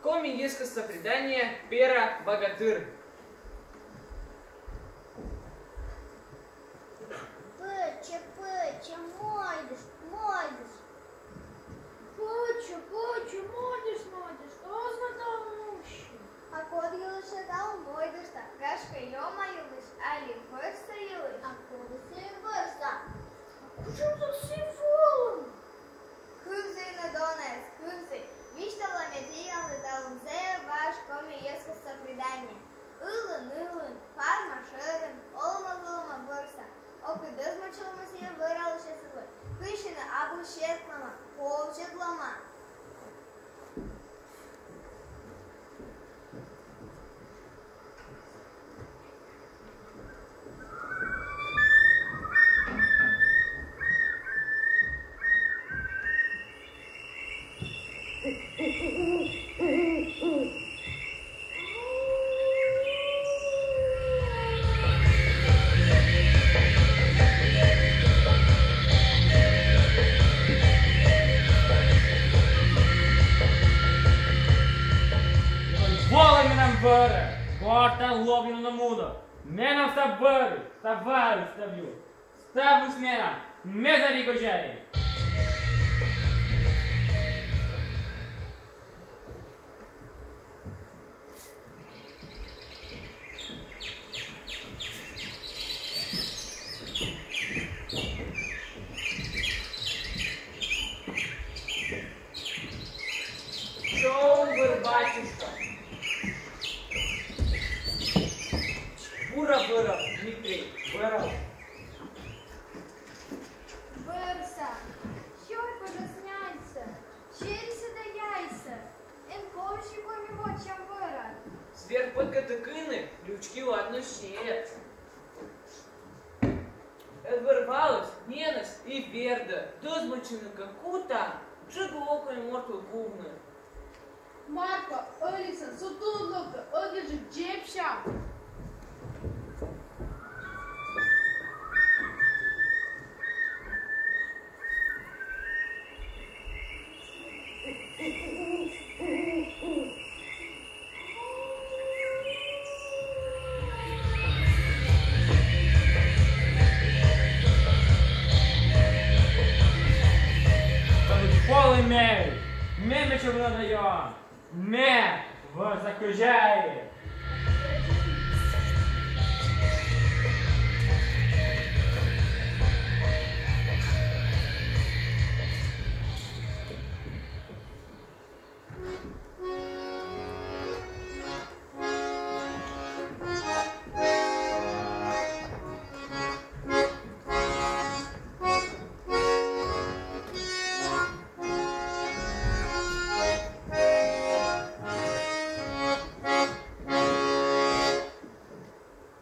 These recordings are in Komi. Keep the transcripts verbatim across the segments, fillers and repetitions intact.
Коми йӧзкостса предание «Пера багатыр». Пӧчӧ, пӧчӧ, мойдыш, мойдыш. Пӧчӧ, пӧчӧ, мойдыш, мойдыш, оз на талун уси. А код йылысь талун мойдышта, гашкӧ, Ёма йылысь али вӧрса йылысь? А кодыс сійӧ вӧрса? А кутшӧм сійӧ вӧлӧма? Кывзы на, дона эз, кывзы. Висьтала ме тіянлы талун зэв важ коми йӧзкостса предание. Ылын, ылын, парма шӧрын, олӧма-вылӧма вӧрса. Ок и дӧзмӧдчылӧма сійӧ вӧралысьӧс. Кыйсьыны абу сетлӧма, повзьӧдлӧма. Волӧй менам вӧрӧ, кор тэ ловйӧн на мунӧ. Менам став вӧрыс, став вӧрыс, став ю. Ставыс менам, ме зарни кӧзяи. Шоу вӧр, батюшка. Бура вӧрав, Дмитрий, вӧрав. Вӧрса, сёй пӧжас няньсӧ, сиктсӧ да яйсӧ. Эн ковсьы коми водзам вӧрад. Звер пӧткатӧ кыны, лючки ладнӧ сет. Ӧд вӧр-ваыс ненас и вердӧ, дӧзмӧдчыны кӧ кута, джыгӧ окота мортлы кувны. Марко, Алиса, со тон локтӧ, ӧдйӧджык дзебсям. Полы меи, ме мича вынӧдӧ ёна. Ме вӧрса кӧзяи.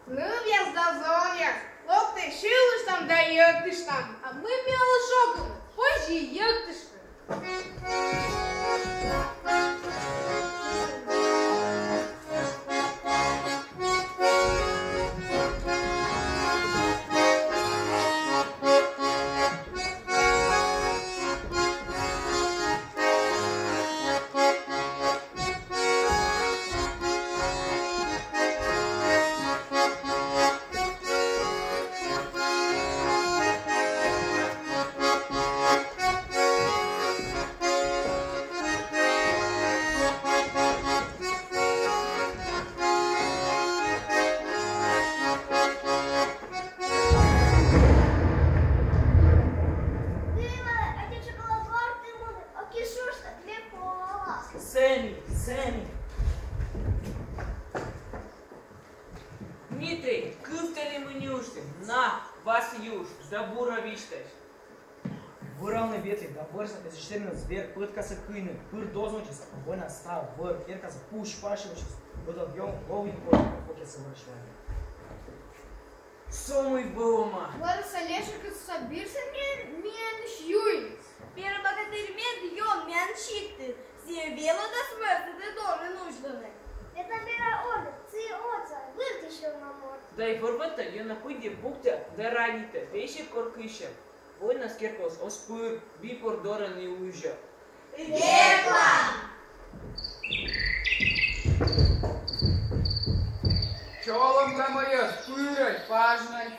Нывъяс да зонъяс, локтӧй, сьылыштам да йӧктыштам, а мый миянлы шогыны, позьӧ йӧктыштны. Сэні, сэні. Дмитрий, кывтӧ ли мый нюжтӧ, на, васӧ юш, да бура висьтась. Вӧралны ветлі, да вӧрса эз сетны, звер пӧткасӧ кыйны, пыр дозмӧдчис, а войнас став вӧр керкасӧ пусь пасьӧмтчис, ӧд ӧд ёна ловйӧн кокъяссӧ вӧрасьлӧны. Со мый вӧлӧма? Вӧрса лешакыс со бирсӧ миянлы юис. Пера багатыр, мед ён миян сиктӧ, сійӧ велӧдас вӧрсӧ да дорын узьлыны. Ме тан пера ордын, сійӧ отсӧг, вывті сьӧлӧма морт. Да и вӧр вӧтта ёна пыдди пуктӧ да ранитӧ, весиг кор кысьӧ. Войнас керкаыс оз пыр, би пыр дорын и узьӧ. Ветлам! Чолӧм, гӧгӧрвоӧсь, пырӧдз, пажнӧдь.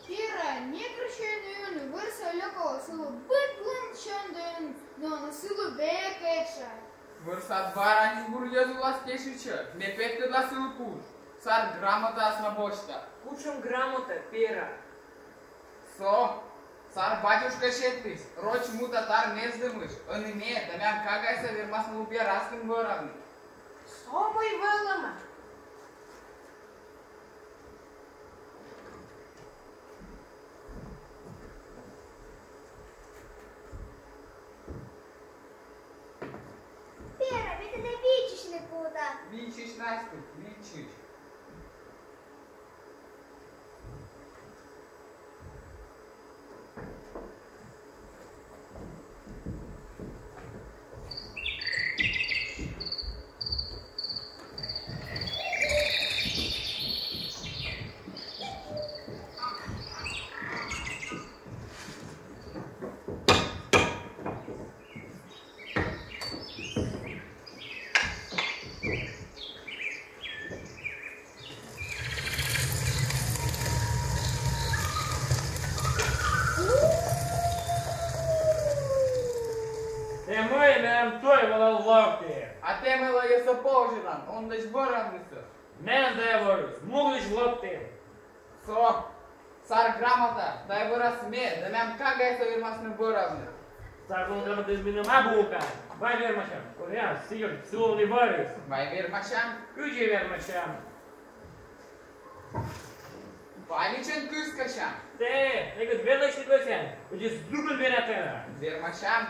Пера, некор сёйны юны вӧрса лёк вылӧ, сылы быд лун сьӧд да юн, но сылы век этша. Вӧрса бара нин бур йӧз вылас кесьтчӧ, ме петкӧдла сылы пуш. Сар грамотаыс на босьта. Кутшӧм грамота, Пера? Со сар батюшка сетіс, роч му татар мездӧмысь, ӧні ме да мем кагайса вермасны лупъя раскын вӧравны. Со мый вӧлӧма? Пера, ме тэнӧ виччысьны кута. Виччысь, Настя, виччысь. Тэ мый меным туй вылӧ локтін? А тэ мый лоӧ со позьӧран, он дась вӧравнысӧ? Ме да вӧрыс, мугысь локтін. Со сар грамота, тайӧ вӧрас ме да мем кагайса вермасны вӧравны. Сар грамотаыс меным абу кӧ. Вай вермасям, кӧні сійӧ сылы вӧрыс. Вай вермасям. Кыдзи вермасям? Паличӧн кыскасям. Тэ, некод велӧдчыны кӧсъян, кыдзи здукӧн вермасям. Вермасям.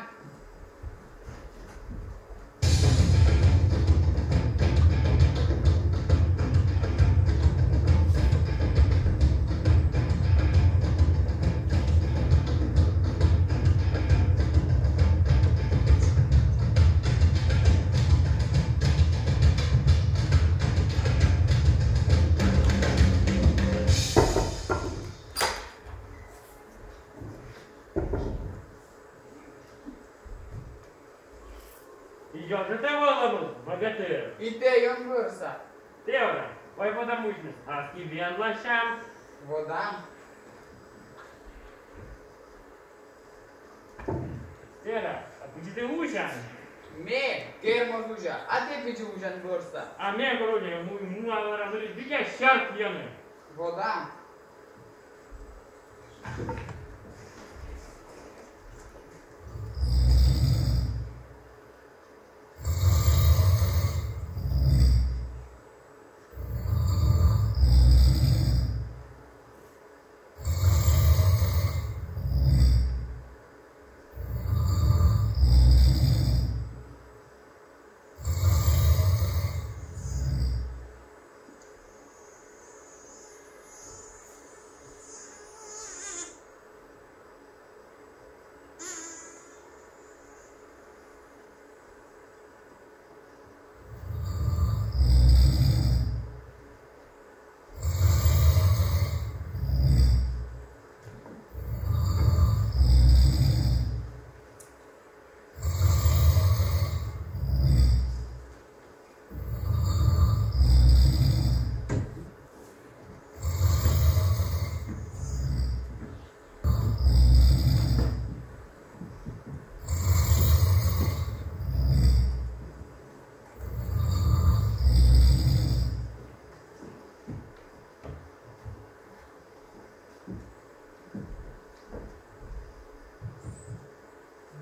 И ёнджыка тэ вӧлӧмыд, богатырь. И тэ ён вӧрса. Тэ вӧрса, вай водам узьныс, аски венласям. Водам. Пера, а кыдзи тэ узян? Ме кермас узя, а тэ кыдзи узян вӧрса? А ме гӧгӧрвоа, му-, муа вӧрас, видзӧд, сярк ёна. Водам.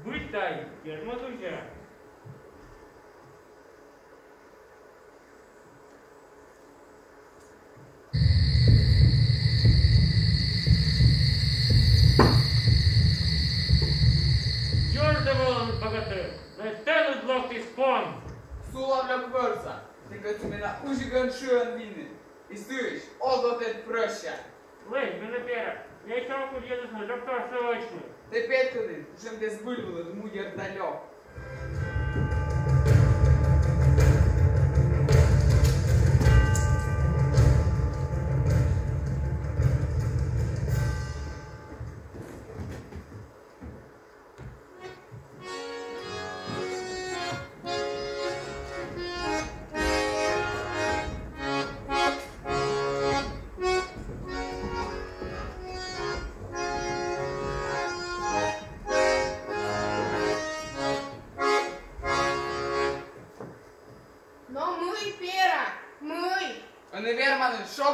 Быттьӧ, кермас узя. Ёрт тэ вӧлӧм, богатырь, но тэныд локтіс пон. Сулав лёк вӧрса, тэ кӧсйыд менӧ узигӧн шыӧн вины. И сыысь оз ло тэд прӧща. Лэдз менӧ, Пера, ме чӧв кудйӧзысь на доктор сӧвӧчны. Тэ петкӧдлін, кутшӧм тэ збыль вылын мудер да лёк.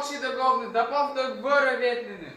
Сиды говны, да повтор вӧрӧ ветлыны.